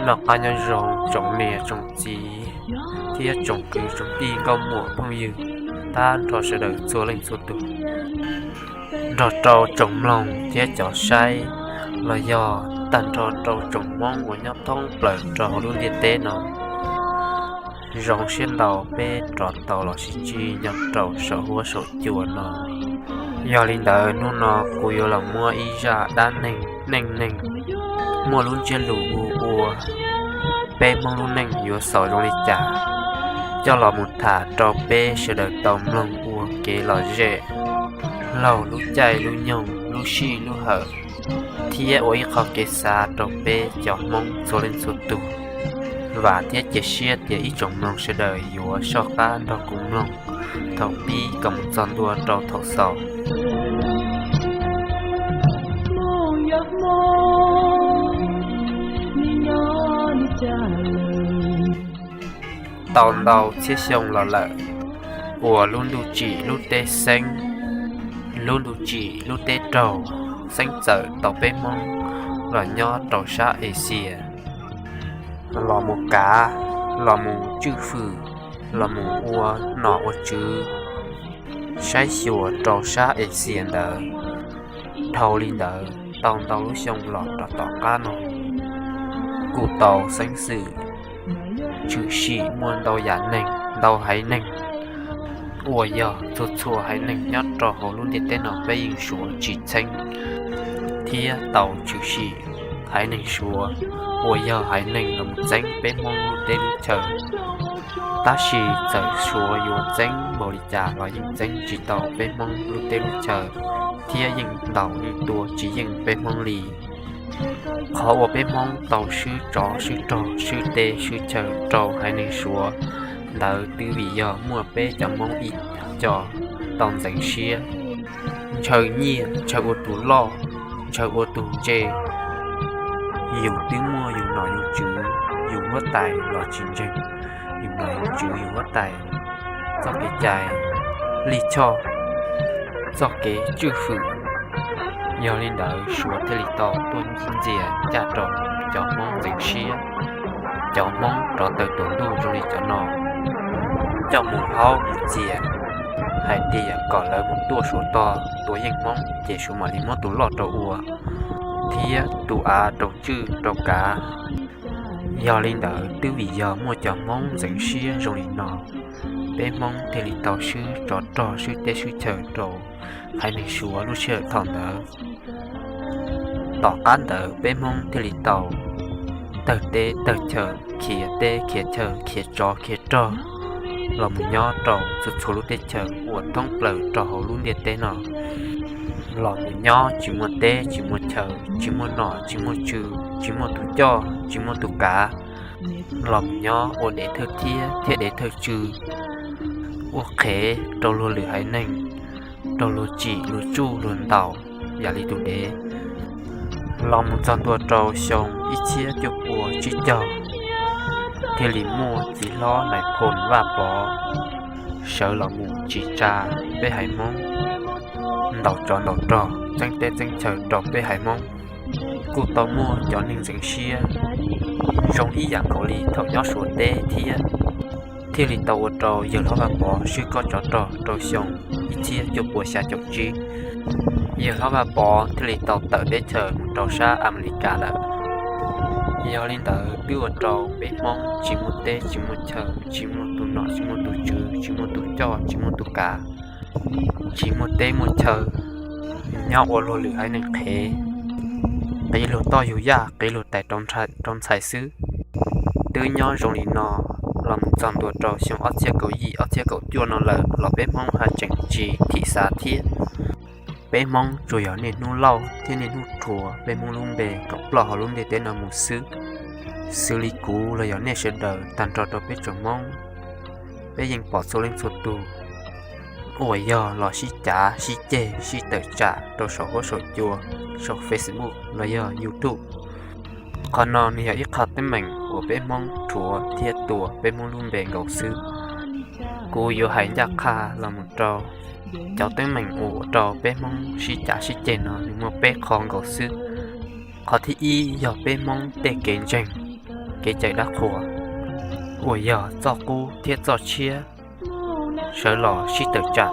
Noj qab nyob zoo tsoom niam tsoom txiv thiab tsoom kwv tsoom tij nkauj muam phooj ywg, tag nrho sawv daws txhua leej txhua tus, nrog rau tsoom mloog thiab cov saib, los yog tag nrho rau tsoom Hmoob uas nyob thoob plaws rau hauv lub ntiaj teb no. Zoo siab ntau peb rov tau los sib ntsib nyob rau saum huab saum cua no. Yog li ntawd hnub no kuv yuav los muab ib zaj dab neeg neej neeg muaj lub ntsiab lus hu ua Peb Hmoob lub neej yuav xaus zoo li cas coj los mus tham rau peb sawv daws tau mloog ua kev lom zem laug lub caij lub nyoog lub sij lub hawm, thiab ua ib qho kev xav rau peb cov Hmoob txhua leej txhua tus. Vam thiab cia siab tias ib tsoom mloog sawv daws yuav soj qab nrog kuv mloog thaum pib kom mus txog ntua rau thaum xaus. Tau ntau txhiab xyoo los lawm, uas lub ntuj tsim lub teb xeeb, lub ntuj tsim lub teb raug, xeeb txawm tau peb Hmoob los nyob rau sab Axias los mus kav, los mus tswj fwm, los mus ua nom ua tswv saib xyuas rau sab Axias ntawd. Dhau li ntawd tau ntau lub xyoo los rau tom qab no, kuj tau xeeb xwm tshwm sim muaj ntau yam neeg ntau haiv neeg uas yog txhua txhua haiv neeg nyob rau hauv lub ntiaj teb no peb yeej suav tsis txheeb, thiab tau tshwm sim haiv neeg suav uas yog haiv neeg los txeeb peb Hmoob lub teb lub chaw. Tab sis txawm suav yuav txeeb npaum li cas los yeej txeeb tsis tau peb Hmoob lub teb lub chaw, thiab yeej ntaus yeej tua tsis yeej peb Hmoob li. Qhov uas peb Hmoob tau swb tsov swb rog swb teb swb chaw rau haiv neeg suav ntawd twb vim yog muaj peb cov Hmoob ib co tau ntxeev siab, ntshaw nyiaj ntshaw ua tus loj, ntshaw ua tus ntse. Yus twb muaj yus nom yus tswv, yus huab tais los tsis ntseeg yus nom yus tswv yus huab tais txoj kev cai lij choj, txoj kev tswj fwm. Yog li ntawd suav thiaj li tau tuaj ntxias ncaj rau cov Hmoob ntxeev siab, cov Hmoob rov tawm tuam ntuj zoo li cov no, coj mus haub mus txias, hais tias kom lawv mus tuaj suav tog tua yeej Hmoob ces suav mam li muab tus loj rau ua, thiab tus av rau tswj rau kav. Yog li ntawd twb vim yog muaj cov Hmoob ntxeev siab zoo li no, peb Hmoob thiaj li tau swb tsov rog swb teb swb chaw rau haiv neeg suav lub sij hawm thaum ntawd. Tom qab ntawd peb Hmoob thiaj li tau tawg teb tawg chaw, khiav teb khiav chaw, khiav tsov khiav rog, los mus nyob rau txhua txhua lub teb chaws uas thoob plaws rau hauv lub ntiaj teb no. Los mus nyob tsis muaj teb tsis muaj chaw, tsis muaj nom tsis muaj tswv, tsis muaj tus coj tsis muaj tus kav. Los mus nyob ua dev thawj thiab thiab dev thawj tswv, ua qhev rau luag lwm haiv neeg, rau luag tsim luag tsuj luag ntaus yam li tus dev. Los mus txog ntua rau xyoo ib txhiab cuaj pua tsib caug, thiaj li muaj txiv hlob Nais Phoo Vaj Pov sawv los mus tsim tsa peb haiv Hmoob, ntaus tsov ntaus rog txeeb teb txeeb chaw rau peb haiv Hmoob. Kuj tau muaj cov neeg ntxeev siab zoo ib yam nkaus li thaum nyob Suav teb thiab, thiaj li tau ua rau yawg hlob Vaj Pov swb kob tsov rog rau xyoo ib txhiab cuaj pua xya caum tsib. Yawg hlob Vaj Pov thiaj li tau tawm teb chaws mus rau sab Amelikas lawm. Yog li ntawd twb ua rau peb Hmoob tsis muaj teb tsis muaj chaw, tsis muaj tus nom tsis muaj tus tswv, tsis muaj tus coj tsis muaj tus kav, tsis muaj teb muaj chaw, nyob ua luag lwm haiv neeg qhev, qiv luag toj yug yaj qiv luag tais rau ntxhais xwb. Twb nyob zoo li no los mus txog ntua rau xyoo ob txhiab kaum yim ob txhiab kaum cuaj no lawm los peb Hmoob haj tseem tsis thim xav thiab. Peb Hmoob tsuas yog niaj hnub lauj thiab niaj hnub rhuav peb Hmoob lub npe kom ploj hauv lub ntiaj teb no mus xwb. Xws li kuv los yog nej sawv daws tag nrho rau peb tsoom Hmoob, peb yeej pom txhua leej txhua tus uas yog los sib cav sib ceg sib tawm tsam rau saum huab saum cua, saum Facebook los yog YouTube. Qhov no nws yog ib qho teeb meem uas peb Hmoob rhuav thiab tua peb Hmoob lub npe nkaus xwb. Kuv yuav hais ncaj qha los mus rau cov teeb meem uas ua rau peb Hmoob sib cav sib ceg no nws muaj peb qho nkaus xwb. Qhov thib ib yog peb Hmoob tej kev ntseeg. kev cai dab qhuas uas yog txoj qub thiab txoj tshiab sawv los sib tawm tsam.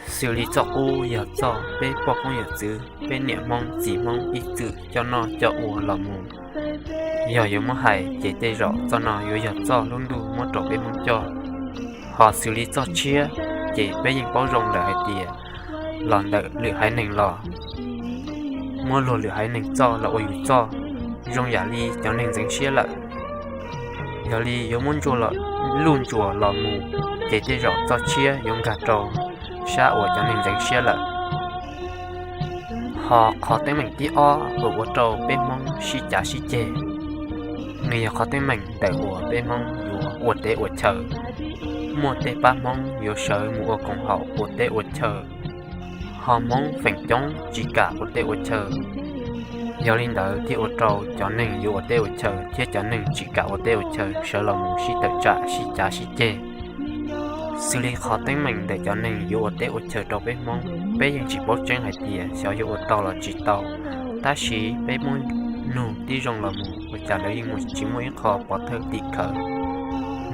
Xws li txoj qub yog txoj peb poj koob yawm txwv peb niam Hmoob txiv Hmoob ib txwm coj noj coj ua los mus. Yog yuav muab hais ces tej zaum txoj no yuav yog txoj lub ntuj muab rau peb Hmoob coj. Ho xws li txoj tshiab, ces peb yeej paub zoo lawm hais tias los ntawm lwm haiv neeg los muab luag lwm haiv neeg txoj los ua yus txoj, zoo yam li cov neeg ntxeev siab lawm. Yog li yuav muab luj ntsuas los mus, ces tej zaum txoj tshiab yuav nkag rau sab uas cov neeg ntxeev siab lawm. Ho qhov teeb meem thib ob uas ua rau peb Hmoob sib cav sib ceg, nws yog qhov teeb meem ntawm uas peb Hmoob yuav ua teb ua chaw. Muaj tej pab Hmoob yuav sawv mus ua koom haum ua teb ua chaw, ho Hmoob feem coob tsis kam ua teb ua chaw. Yog li ntawd thiaj ua rau cov neeg yuav ua teb ua chaw thiab cov neeg tsis kam ua teb ua chaw sawv los mus sib tawm tsam sib cav sib ceg. Xws li qhov teeb meem ntawm cov neeg yuav ua teb ua chaw rau peb Hmoob, peb yeej tsis paub tseeb hais tias xyov yuav ua tau los tsis tau, tab sis peb muab nug tib zoo los mus ua cas lawv yeej tsis muaj ib qho pov thawj tim khawv.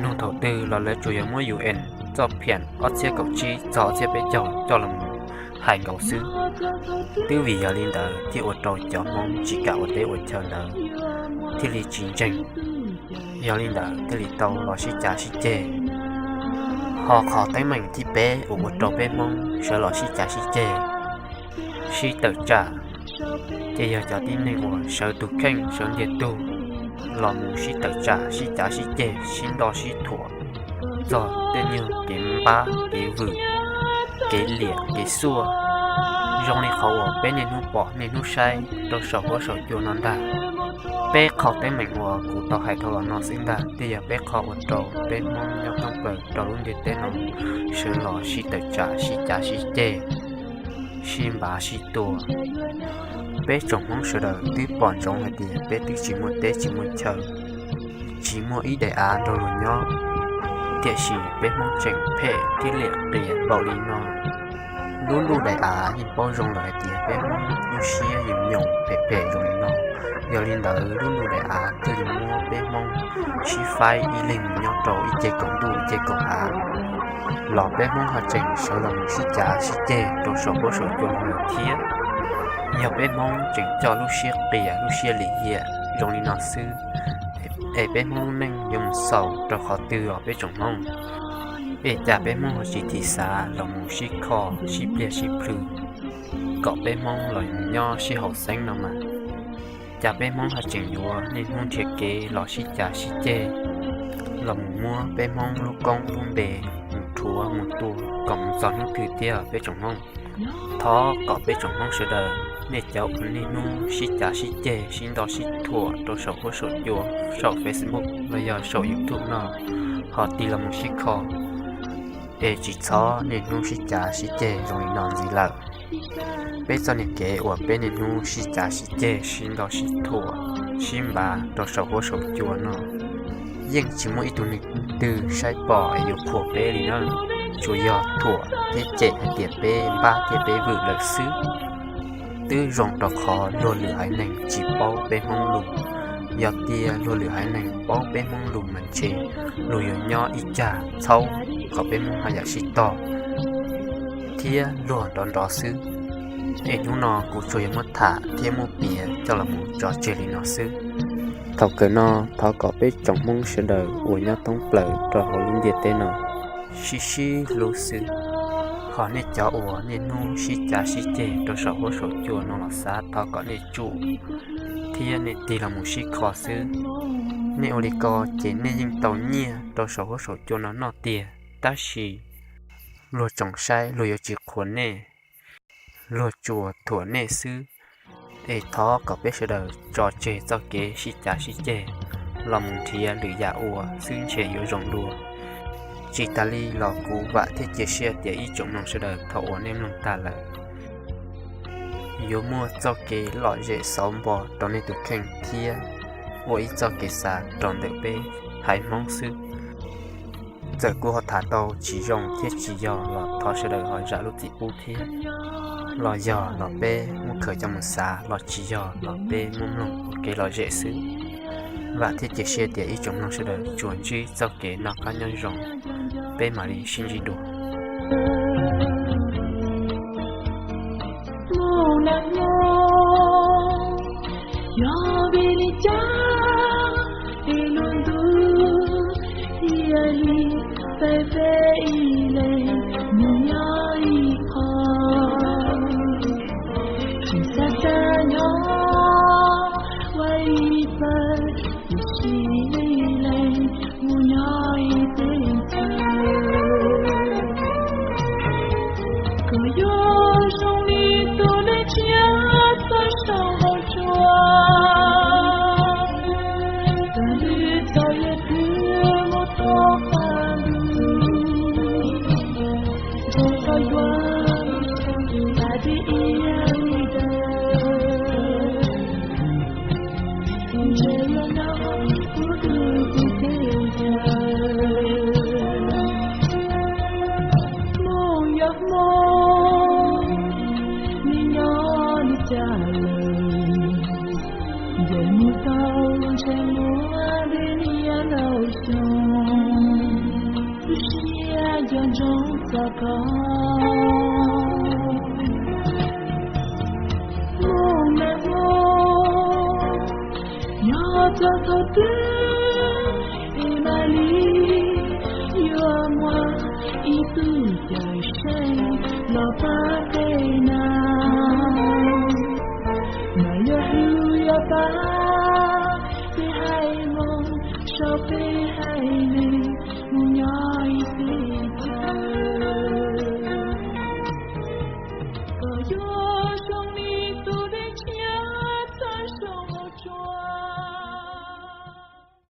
Nug thaum twg los lawv tsuas yog muab UN txoj phiam ob txhiab kaum tsib txog ob txhiab peb caug coj los hais nkaus xwb. Twb vim yog li ntawd thiaj ua rau cov Hmoob tsis kam ua teb ua chaw ntawd thiaj li tsis ntseeg. Yog li ntawd thiaj li tau los sib cav sib ceg. Ho qhov teeb meem thib peb uas ua rau peb Hmoob sawv los sib cav sib ceg, sib tawm tsam, ces yog cov tib neeg uas sawv tus kheej sawv ntiag tug los mus sib tawm tsam sib cav sib ceg sib nto sib thuam txog tej nyuag kev npab kev vwm, kev liam kev xuaj, zoo li qhov uas peb niaj hnub pom niaj hnub saib rau saum huab saum cua no ntag. Peb qho teeb meem uas kuv tau hais dhau los no xwb ntag thiaj yog peb qho ua rau peb Hmoob nyob thoob plaws rau lub ntiaj teb no sawv los sib tawm tsam sib cav sib ceg, sib npav sib tua. Peb tsoom Hmoob sawv daws twb pom ntsoov hais tias peb twb tsis muaj teb tsis muaj chaw, tsis muaj ib daim av nrog luag nyob, tiam sis peb Hmoob tseem phem thiab liam qias npaum li no. Lub ntuj daim av yeej paub zoo lawm hais tias peb Hmoob lub siab yeej nyoos phem phem zoo li no. Yog li ntawd lub ntuj daim av thiaj li muab peb Hmoob sib faib ib leeg nyob rau ib ce kaum ntuj ib ce kaum av, los peb Hmoob ho tseem sawv los mus sib cav sib ceg rau saum huab saum cua no lawm thiab. Yog peb Hmoob tseem coj lub siab qias lub siab lim hiam zoo li no xwb, es peb Hmoob lub neej yuav mus xaus rau qhov twg os peb tsoom Hmoob? Es cas peb Hmoob ho tsis thim xav los mus sib kho sib pliag sib plhws kom peb Hmoob los mus nyob sib haum xeeb no mas? Cas peb Hmoob ho tseem yuav niaj hnub nrhiav kev los sib cav sib ceg, los mus muab peb Hmoob lub koob lub npe mus rhuav mus tua kom mus txog hnub twg thiab peb tsoom Hmoob? Thov kom peb tsoom Hmoob sawv daws, nej cov uas niaj hnub sib cav sib ceg sib nto sib thuam rau saum huab saum cua, saum Facebook los yog saum YouTube no, ho tig los mus sib kho, es tsis txhob niaj hnub sib cav sib ceg zoo li no ntxiv lawm. Peb txoj niag kev uas peb niaj hnub sib cav sib ceg sib nto sib thuam sib npav rau saum huab saum cua no, yeej tsis muaj ib tug neeg twg saib pom es yuav qhuas peb li na. Tsuas yog thuam thiab cem hais tias peb npab thiab peb vwm lawm xwb. Twb zoo rau qhov luag lwm haiv neeg tsis paub peb Hmoob lus. Yog tias luag lwm haiv neeg paub peb Hmoob lus mas ntshe luag yuav nyob ib cag txhaub kom peb Hmoob haj yam sib tog thiab luag nrov nrov xwb. Es hnub no kuv tsuas yog muab tham thiab muab piav coj los mus tso tseg li no xwb. Thaum kawg no thov kom peb tsoom Hmoob sawv daws uas nyob thoob plaws rau hauv lub ntiaj teb no sib sib hlub xwb. Ho nej cov uas niaj hnub sib cav sib ceg rau saum huab saum cua no los xav thov kom nej tsum thiab nej tig los mus sib kho xwb. Nej ua li ko ces nej yeej tau nyiaj rau saum huab saum cua no noj tiag, tab sis luag tsoom saib luag yuav tsis qhuas nej, luag tsuas thuam nej xwb. Es thov kom peb sawv daws tso tseg txoj kev sib cav sib ceg los mus nrhiav lwm yam ua xwb ntshe yuav zoo dua. Tsis tas li los kuv vam thiab cia siab tias ib tsoom mloog sawv daws thaum uas nej mloog tag lawm yuav muaj txoj kev lom zem xauv npo rau nej tus kheej thiab ua ib txoj kev xav rau ntawm peb haiv Hmoob xwb. Txawm kuv ho tham tau tsis zoo thiab tsis yog los thov sawv daws ho zam lub txim pub thiab. Los yog los peb muab khaws coj mus xav, los tsis yog los peb muab mloog ua kev lom zem xwb. Vam thiab cia siab tias ib tsoom mloog sawv daws tsuas ntsib txoj kev noj qab nyob zoo, peb mam li sib ntsib dua. Yog vim li cas es lub ntuj thiaj li peb peb ib leeg mus nyob ib qho, tsis xav xav nyob ua ib pawg, tiam sis ib leeg mus nyob ib teb chaws. Koj yuav zoo li tus dej tshiab txawj saum nqaus tsua, koj twb txawj yog twg mus tau qab ntuj, ntshe koj yuav tas tib ib yam li ntawd. Ntshe yuav nyob kuv twb tsis teb chaws. Hmoob yog Hmoob, nws nyob li cas lawm? Ncaim mus tau ntshe muaj deb niaj ntau xyoo, tu siab nco ntsoov txog koj. Hmoob na Hmoob, yog txog thaum twg es mam li yuav muaj ib tug cawm seej los pab peb na.